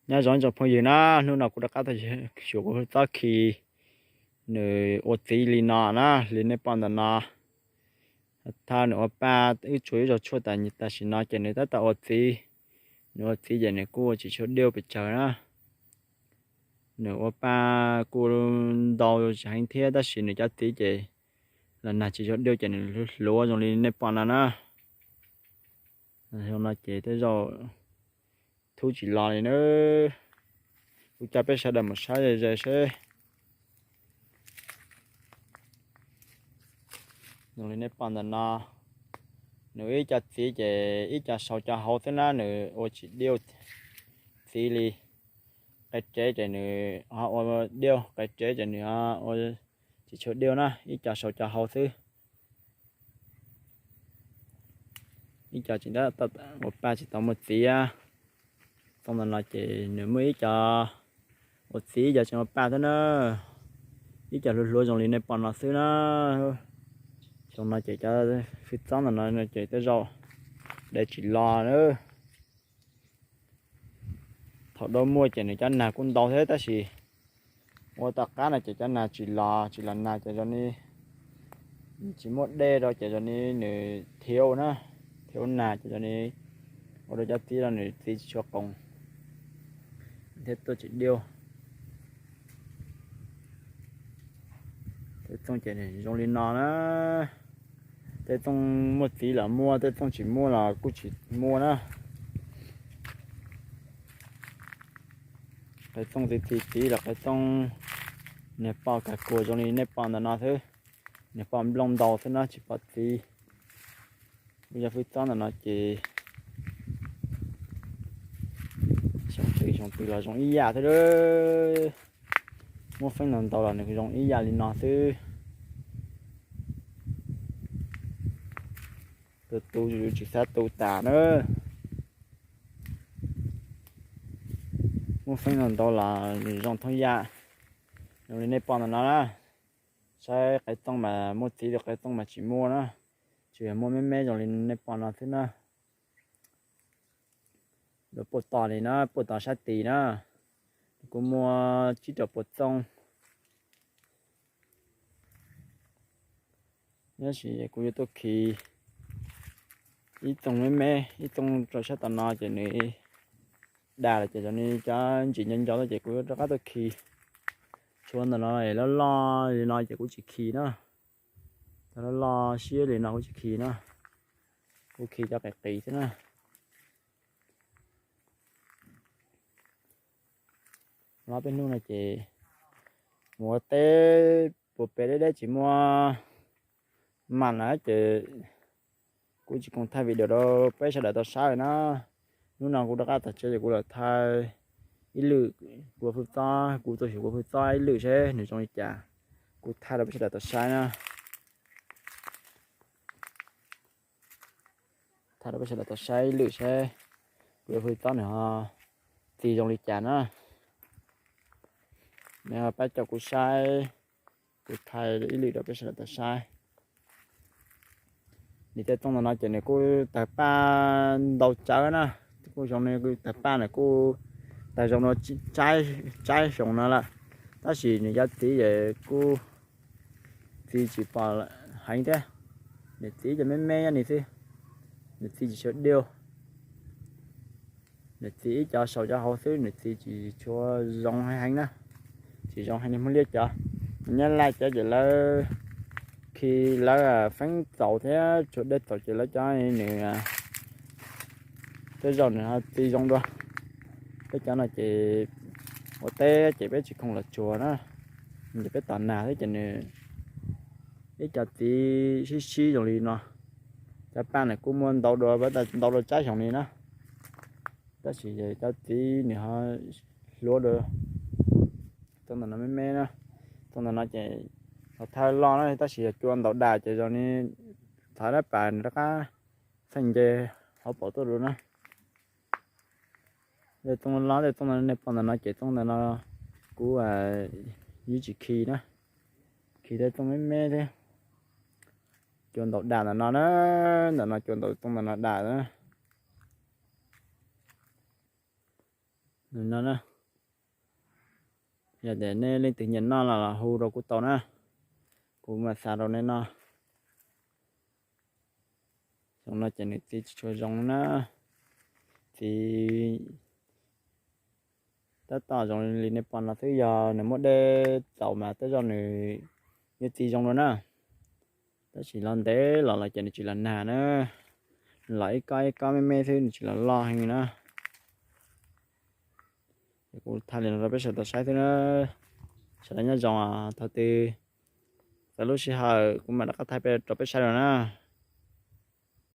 Nyob zoo ib tsoom phooj ywg na, hnub no kuv rov qab tau xyuas kuv txob khi nws ua txiv li no na, li nej pom ntawm no. Thaum nws ua pa, wb tsuas ib zaug tshuaj tas tam sim no ces nws tab tom ua txiv. Nws ua txiv ces nws kuj ua tsis tshua diuj pes tsawg na. Nws ua pa kuj ntau heev thiab tab sis nws cov txiv ces los nag tsis tshua diuj ces nws hluav zoo li nej pom no na. Zoo no ces tej zaum thub tsis los li na. Kuv coj peb sawv daws mus saib ze ze seb. Zoo li nej pom ntawm no, nws ib co txiv ces ib co saum co hauv xwb na, nws ua tsis diuj txiv li. Qe tsev ces nws ho ua diuj, qe tsev ces nws ho ua tsis tshua diuj na, ib co saum co hauv xwb. Ib co tsis tab, ua pa tsis tau muaj txiv. Txooj ntawm no ces nws muaj ib co ua txiv, ib co tsis ua pa thiab na. Ib co hluav hluav zoo li nej pom no xwb na. Xyoo no ces cov fwj txob ntawm no ces tej zaum de tsis los na. Thaum dua muaj ces nws cov nag kuj ntau thiab tab sis ua tom qab no ces cov nag tsis los, tsis los nag ces zoo li tsis muaj dej rau ces zoo li nws thiav na, thiav nag ces zoo li ua rau cov txiv los nws txiv tsis tshua qoos thiab tuaj tsis diuj. Tej txooj ces zoo li no na. Tej txooj muaj txiv los muaj, tej txooj tsis muaj los kuj tsis muaj na. Qe txooj txiv txiv txiv los qe txooj niag poj kag kuas zoo li nej pom ntawm no xwb. Niag poj nplooj ntau xwb na, tsis pom txiv. Kuv cov fwj txob ntawm no ces xyoo twg xyoo twg los zoo ib yam thiab. Muab feeb ntau ntau los nws zoo ib yam li no xwb. Tus tu tsis xav tu tas na. Muab feeb ntau ntau los nws zoo thoob yam, zoo li nej pom ntawm no na. Saib qe txooj mas muaj txiv, qe txooj mas tsis muaj na. Tsuas yog muaj me me zoo li nej pom no xwb na. Lub puag tom li na, puag tom sab tid na, kuj muaj tsib rau puas txooj. Tab sis kuv yuav tuaj khi ib txooj me me, ib txooj rau sab tom no ces nws dag lawm ces cov ni cov ntsis nco nco ces kuv yuav rov qab tuaj khi. Tshuav ntawm no loj loj li no ces kuv tsis khi na. Cov loj loj siab li no kuv tsis khi na. Kuv khi cov qis qis xwb na. Los peb hnub no ces mus ua teb puas pem deb deb tsis muaj mam na ces kuv tsis khoom thaij video rau peb sawv daws tau saib na. Hnub no kuv rov qab txog tsev ces kuv los thaij ib lwm kuv fwj txob, kuv tuaj xyuas kuv fwj txob ib lwm seb nws zoo li cas. Kuv thaij rau peb sawv daws tau saib na. Thaij rau peb sawv daws tau saib ib lwm seb kuv fwj txob nws ho txi zoo li cas na. Nws ho pab coj kuv saib, kuv thaij ib lwm rau peb sawv daws tau saib. Nws tej txooj ntawm no ces nws kuj tawg paj ntau tsawv na, kuj zoo li tawg paj nws kuj tawg zoo no, tsaib zoo no lawm, tab sis nws cov txiv es kuj txi tsis pom heev thiab. Nws txi cov me me nyob ni xwb, nws txi tsis tshua diu. Nws txi ib cov saum cov hauv xwb, nws txi tsis tshua zoo heev na, tsis zoo heev li Hmoob Liab cov. Nyob Laj cov ces lawv khi lawv feeb txaus thiab tshuav dej txaus ces lawv cov nws tej zaum nws ho txi zoo dua. Peb cov no ces ua teb ces peb tsis khoom los tsuag na, ces peb tos nag thiab ces nws ib co txiv sib sib zoo li no. Cov paj nws kuj muaj ntau dua, ntau dua tsaib xyoo li na, tab sis cov txiv nws ho hluav dua. Txooj ntawm no me me na, txooj ntawm no ces los thawj loj na, tab sis yog cua ntau daj ces zoo li thav dab pas nws rov qab txheej nce hauv paus tuaj dua na. Tej txooj loj, tej txooj nej pom ntawm no ces txooj ntawm no kuv yeej tsis khi na, khi tej txooj me me thiab. Cua ntau daj ntawm no na, ntawm no cua ntau, txooj ntawm no daj na. No na, yog tias nej leej twg nyiam noj los los hu rau kuv tau na, kuv mam xa rau nej noj. Xyoo no ces nws txiv tsis tshua zoo na, txiv tab tom zoo li nej pom no xwb, yog nws muaj dej txaus mas tej zaum nws yuav txiv zoo dua na. Tab sis los ntev los los ces nws tsis los nag na, los ib kob ib kob me me xwb, nws tsis los loj heev na. Es kuv thaij li no rau peb sawv daws tau saib xwb na. Sawv daws nyob zoo, thaum twg txog lub sij hawm kuv mam rov qab thaij rau peb saib dua na.